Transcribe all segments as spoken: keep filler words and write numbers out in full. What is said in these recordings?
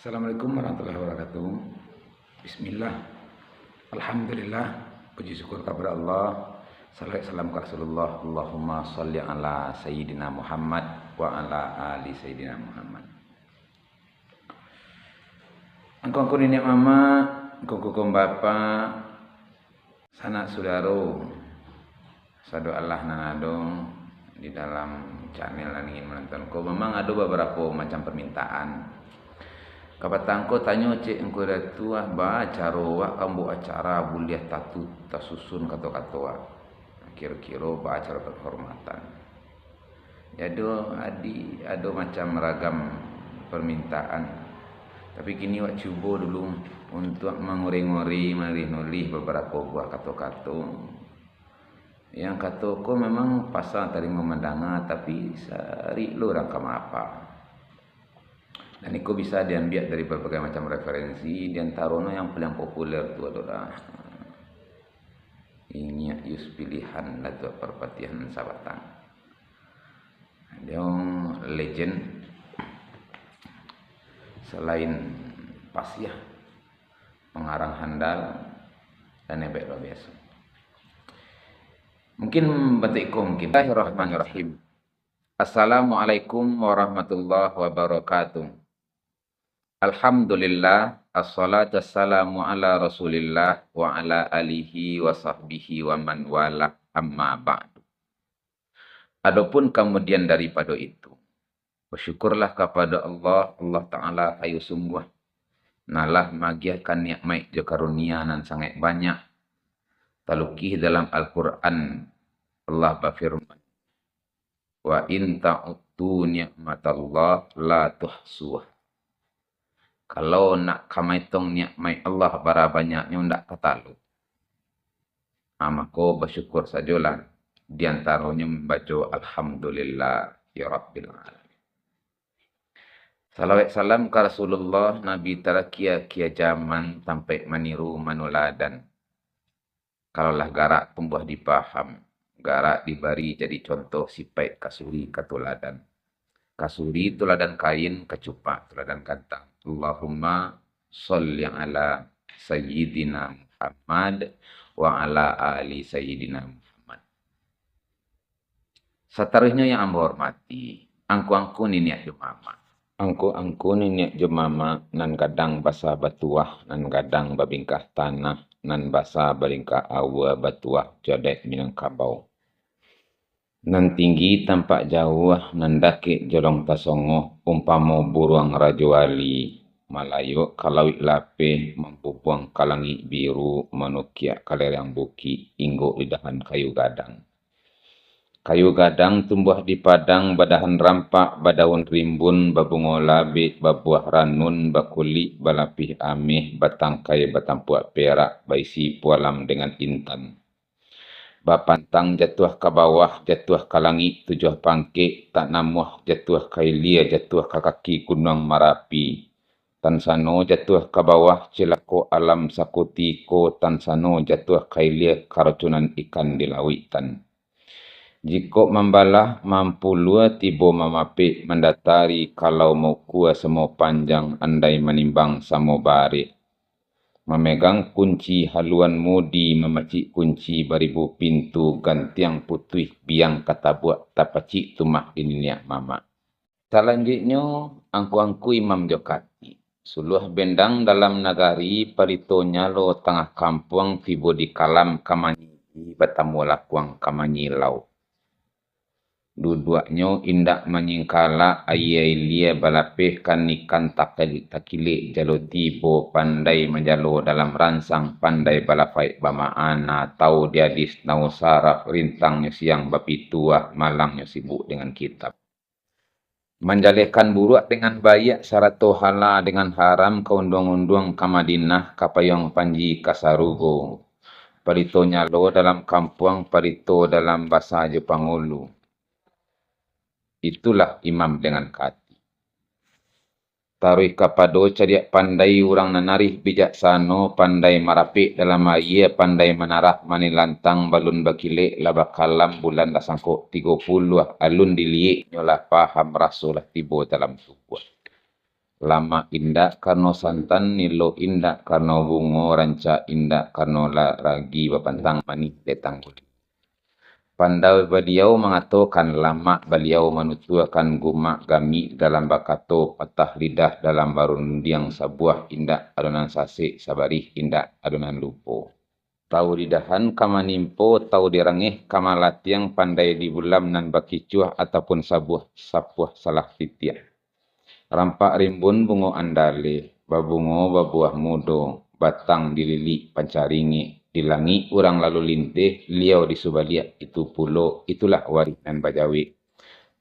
Assalamualaikum warahmatullahi wabarakatuh. Bismillah. Alhamdulillah. Puji syukur kepada Allah. Salawat salam ka Rasulullah. Allahumma salli ala Sayyidina Muhammad wa ala ali Sayyidina Muhammad. Angku-angku niniak mamak, angku-angku bapak, sanak sudaro, sado alah nan ado di dalam channel nan ingin manonton ko, memang ado babarapo macam permintaan. Kapatang ko tanyo cek angku Datu, ah, baa caro awak ka mambuek acara buliah tatu tasusun kato-kato awak. Kiro-kiro baa caro penghormatan. Jadi, ado macam ragam permintaan. Tapi kini wak cubo dulu untuak manguri-nguri, manulih-nulih babarapo buah kato-kato. Yang kato ko memang pasa tarimo mandanga, tapi sarik lo urang ka maapa. Dan iko bisa diambiak dari berbagai macam referensi, di antaronyo yang paling populer tu adolah Inyiak Yus Pilihan Datuak Parpatiah Nan Sabatang. Dia legend, selain pasiah, pengarang handal, dan hebat luar biasa. Mungkin batik ko mungkin. Bismillahirrahmanirrahim. Assalamualaikum warahmatullahi wabarakatuh. Alhamdulillah, assalatu wassalamu ala Rasulillah wa ala alihi wa sahbihi wa man walah, amma ba'du. Adopun kamudian daripado itu, basyukurlah kapado Allah, Allah Ta'ala kayo sungguah, nan lah maagiahkan nikmat jo karunia nan sangaik banyak. Talukih dalam Al-Quran, Allah bafirman, "Wa in ta'uddu ni'matallah la tuhsuha." Kalau nak ka maetong nikmat Allah bara banyaknyo, ndak ka talok. Ah, mako basyukur sajolah, di antaronyo mambaco Alhamdulillahirabbil alamin. Salawat salam ka Rasulullah, Nabi tarakia-kia jaman, tampek maniru manuladan. Kalau lah garak tumbuah dipaham, garak dibari jadi contoh, sipaik kasuri katuladan. Kasuri tuladan kain, kacupak tuladan gantang. Allahumma sholli ala Sayyidina Muhammad wa ala ali Sayyidina Muhammad. Sataruihnyo yang ambo hormati, angku-angku niniak jo mamak. Angku-angku niniak jo mamak, nan gadang basa batuah, nan gadang babingkah tanah, nan basa balingkah aua batuah jo adaik Minangkabau. Nan tinggi tampak jauah, nan dakek jolong tasongoh, umpamo buruang rajo wali, malayok ka lauik lapeh, mambubuang ka langik biru, manukiak ka lereng bukik, inggok di dahan kayu gadang. Kayu gadang tumbuah di padang, badahan rampak, badaun rimbun, babungo labek, babuah ranun, bakulik balapih ameh, batangkai batampuak perak, baisi pualam dengan intan. Bapantang jatuah ka bawah, jatuah ka langik tujuah pangkek, tak namuah jatuah ka ilia, jatuah ka kaki Gunuang Marapi. Tan sano jatuah ka bawah, cilako alam sakutiko, tan sano jatuah ka ilia, karacunan ikan di lauik tan. Jikok mambalah, mampulua tibo mamapek, mandatari kalau maukua samo panjang, andai manimbang samo barek. Mamegang kunci haluan mudi, mamacik kunci baribu pintu, gantiang putuih biang katabuak, tapacik tumah di niniak mamak. Salanjuiknyo, angku-angku imam jo katik. Suluah bendang dalam nagari, palito nyalo tangah kampuang, tibo di kalam ka manyigi, batamu lakuang ka manyilau. Duduaknyo indak manyingkalak, aia ilia balapeh, kan ikan takil-, takilek jalo tibo, pandai manjalo dalam ransang, pandai balafaik bamaana, tau di adis nau saraf, rintangnyo siang bapituah, malangnyo sibuk dengan kitab. Manjalehkan buruak dengan baiak, sarato hala dengan haram, ka unduang-unduang ka Madinah, ka payuang panji ka sarugo. Palito nyalo dalam kampuang, palito dalam basa jo pangulu. Itulah imam dengan katik. Taruih kapado cadiak pandai, urang nan arih bijaksano, pandai marapek dalam aia, pandai manarah manilantang, balun bakilek lah bakalam, bulan lah sangkok tigo puluah, alun diliek nyo lah paham, raso lah tibo dalam tubuah. Lamak indak karano santan, nilo indak karano bungo, rancak indak karano la-, ragi bapantang, manih dek tangguli. Pandai baliau mangatokan, lamak baliau manutuakan, gumak gamik dalam bakato, patah lidah dalam barundiang, sabuah indak adonan sasek, sabarih indak adonan lupo. Tau didahan ka manimpo, tau dirangeh ka malatiang, pandai dibulam nan bakicuah, ataupun sabuah sapuah salah titiah. Rampak rimbun bungo andaleh, babungo babuah mudo, batang dililik pancaringek, di langik urang lalu linteh, liau di subaliak itu pulo, itulah warih nan bajawek.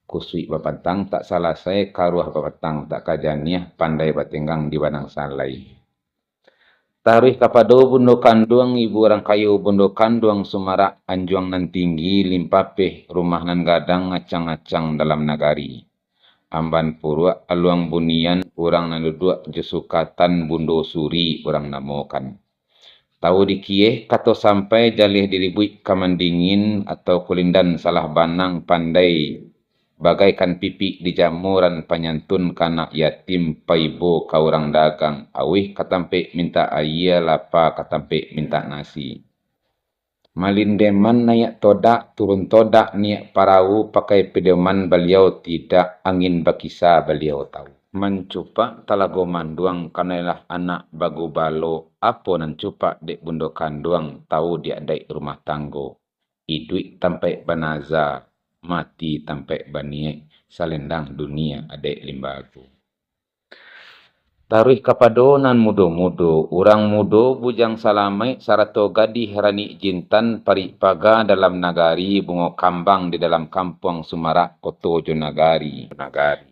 Kusuik bapantang tak salasai, karuah bapantang tak ka janiah, pandai batenggang di banang salai. Taruih kapado bundo kanduang, ibu urang kayo bundo kanduang sumarak, anjuang nan tinggi limpapeh, rumah nan gadang acang-acang dalam nagari. Amban puruak aluang bunian, urang nan duduak jo sukatan, bundo suri urang namokan. Tau dikieh kato sampai, jaleh diribuik ka mandingin, atau kulindan salah banang, pandai bagaikan pipik di jamuran, panyantun ka anak yatim, paibo ka urang dagang, auih ka tampek mintak ayie, lapa ka tampek mintak nasi. Malindeman naiak todak, turun todak niak parawu, pakai pedoman baliau tidak, angin bakisa baliau tahu. Mancupak talago manduang, kanolah anak bagubalo, apo nan cupak dek bundo kanduang, tahu di adaik rumah tanggo. Iduik tampaik banaza, mati tampaik baniaik, salendang dunia adaik limbago. Taruih kapado nan mudo-mudo, urang mudo bujang salamaik, sarato gadih ranik jintan, parik paga dalam nagari, bungo kambang di dalam kampuang, sumarak koto jo nagari. Nagari.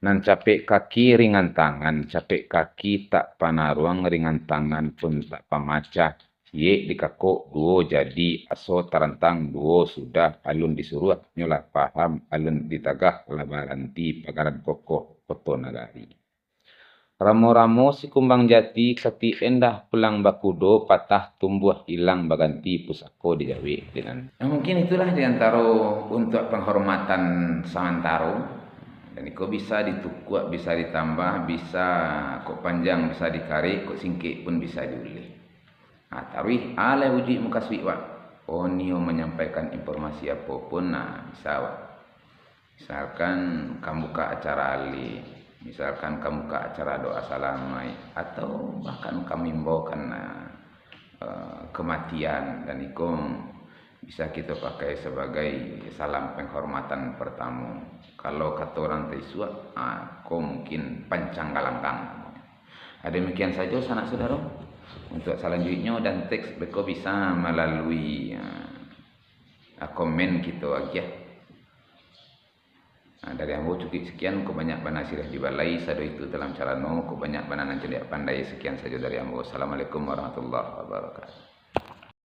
Nan capek kaki ringan tangan, capek kaki tak panaruang, ringan tangan pun tak pamacah. Ciek dikakok duo jadi, aso tarantang duo sudah, alun disuruah nyo lah paham, alun ditagah lah baranti, pagaran kokoh koto nagari. Ramo-ramo si kumbang jati, satik endah pulang bakudo, patah tumbuah ilang baganti, pusako dijawek di nan. Nah, mungkin itulah di antaro untuak penghormatan samantaro. Dan iko bisa ditukuak, bisa ditambah, bisa kok panjang, bisa dikarek, kok singkek pun bisa diuleh. Nah, taruih alai ujuik mukasuik wak. Oh, nio manyampaikan informasi apo pun, nah, bisa wak. Misalkan ka mambukak acara alih, misalkan ka mambukak acara doa salamaik, atau bahkan ka maimbaukan, nah, eh, kematian, dan iko bisa kito pakai sabagai salam penghormatan pertamo. Kalau kato urang taisuak, ah, ko mungkin pancang galanggang. Ah, demikian sajo, sanak saudaro. Untuak salanjuiknyo dan teks beko bisa malalui, ah, komen kito agiah. Ah, dari ambo cukuik sekian, kok banyak bana siriah dibalai, sado itu dalam carano, kok banyak bana nan cadiak pandai, sekian sajo dari ambo. Assalamualaikum warahmatullahi wabarakatuh.